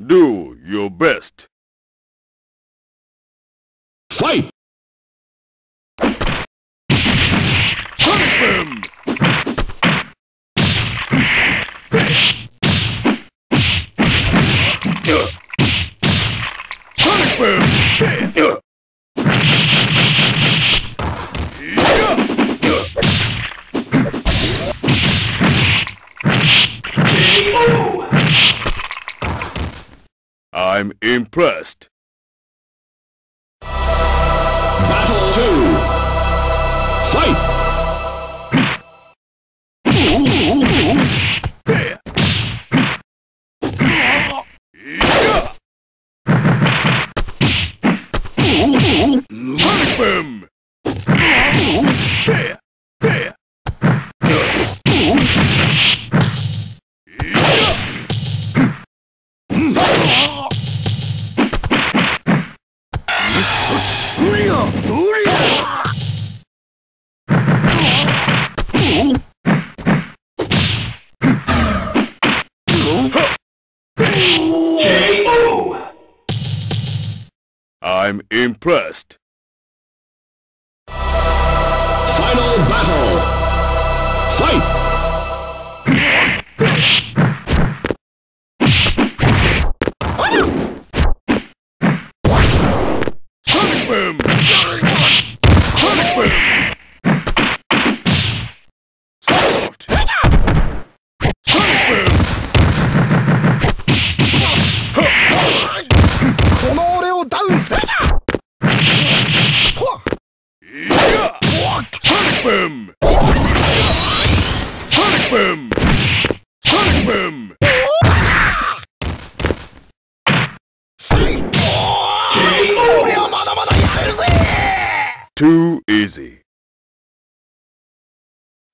Do your best. Fight! Sonic Boom! Sonic Boom! KO! I'm impressed. Battle 2. Fight! Sonic Boom! KO! I'm impressed. Final battle. Fight! Sonic Boom! Sonic Boom! Soft! Sonic Boom! Sonic Boom! Sonic Boom! Sonic Boom! Too easy.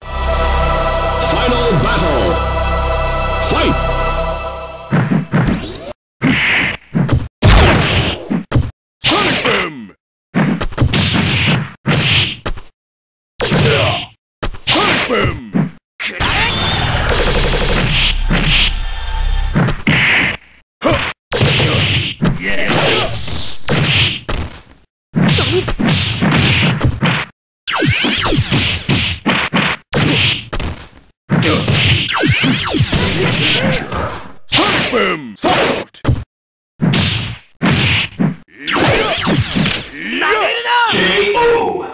Final battle. Fight! Sonic Boom! Sonic Boom! Sonic Boom! Soft! KO!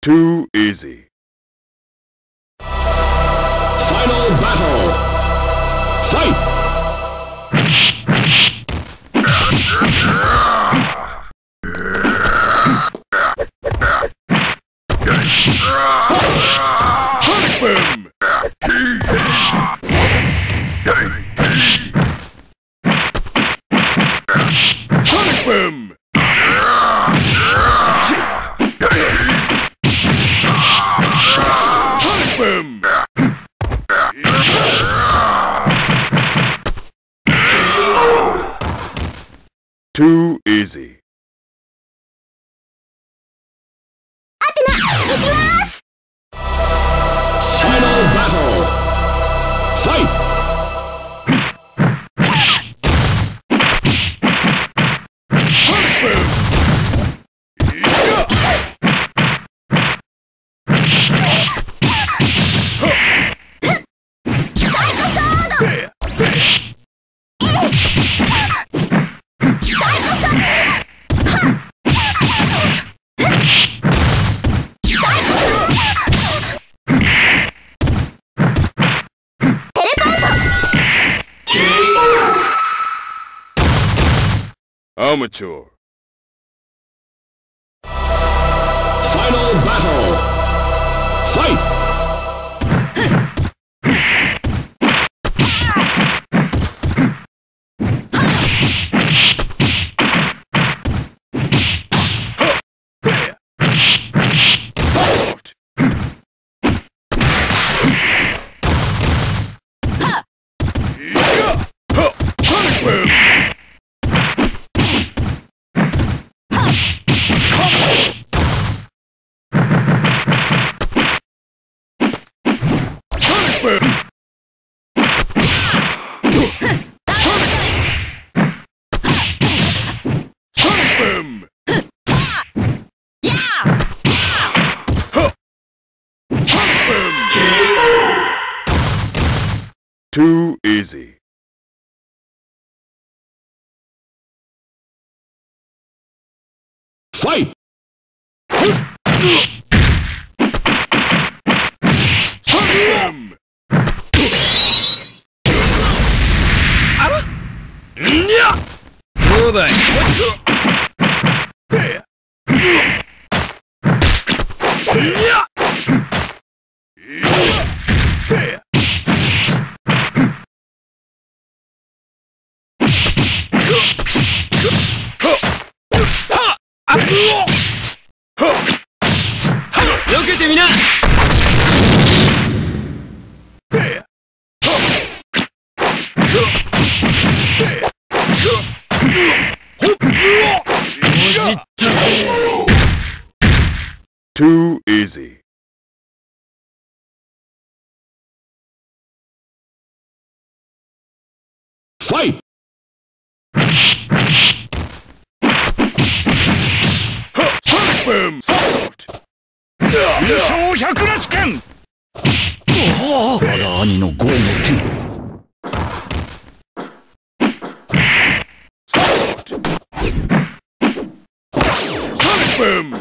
Too easy. Final battle. Fight! Sonic Boom! Sonic Boom! Sonic Boom! Too easy. Final battle. Fight! Sonic Boom! Amateur. Final battle. Fight! Soft! Sonic Boom! Sonic Boom! Too easy. Fight! どうだい。よけてみな。 Too easy. Fight! Sonic Boom! 優勝百裂拳。我が兄の豪の剣。 Sonic Boom!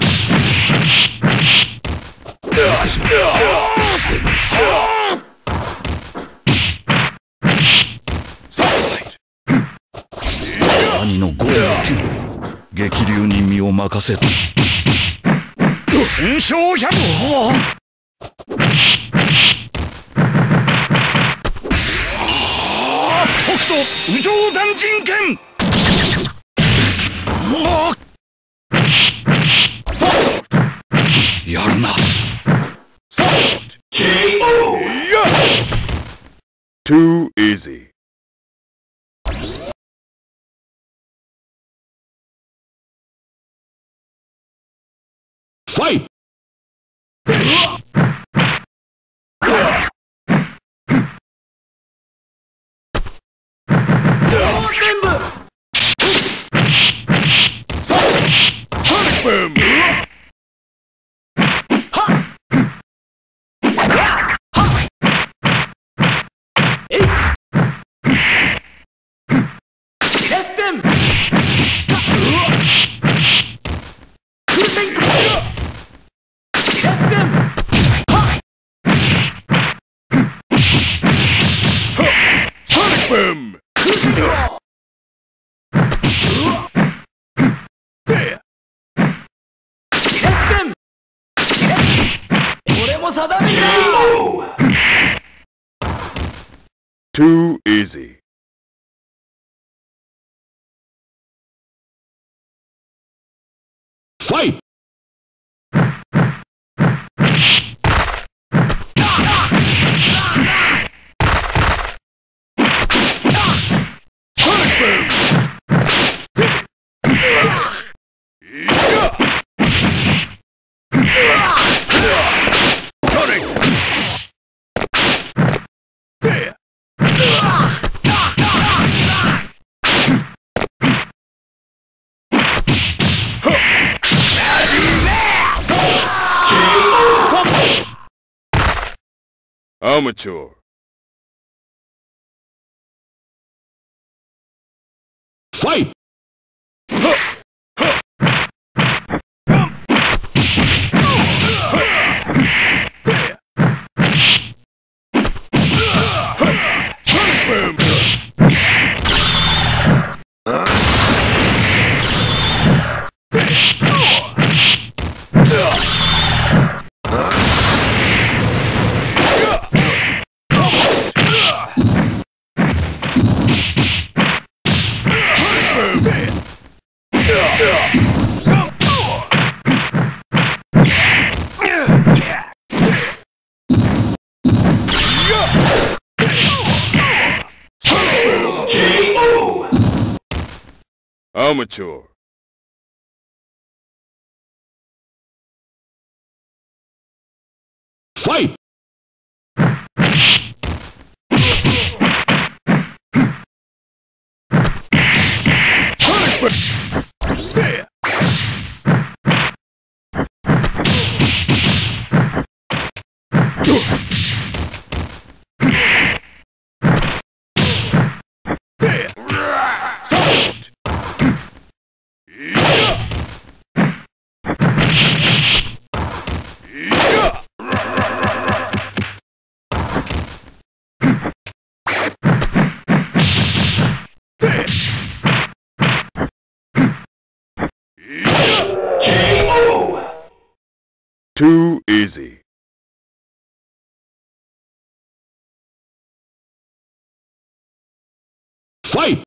兄の豪の剣。激流に身を任せ。戦勝百。北斗右上断人剣。やるな。 KO. Too easy. Fight! Sonic Boom! Sonic Boom! KO. Too easy. Fight! Sonic Boom! Sonic! Amateur. Fight! Sonic Boom! KO. Amateur. Fight! Sonic Boom! Too easy. Fight!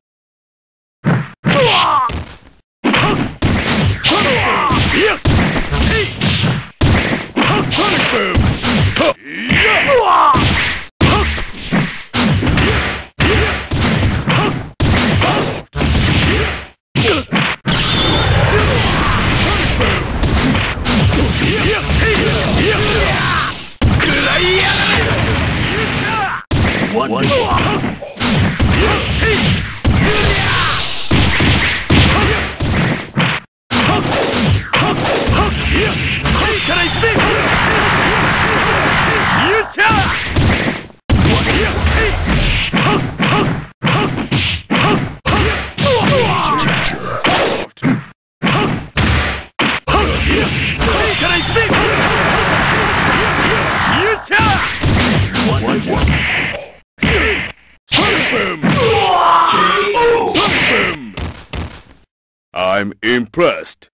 I'm impressed.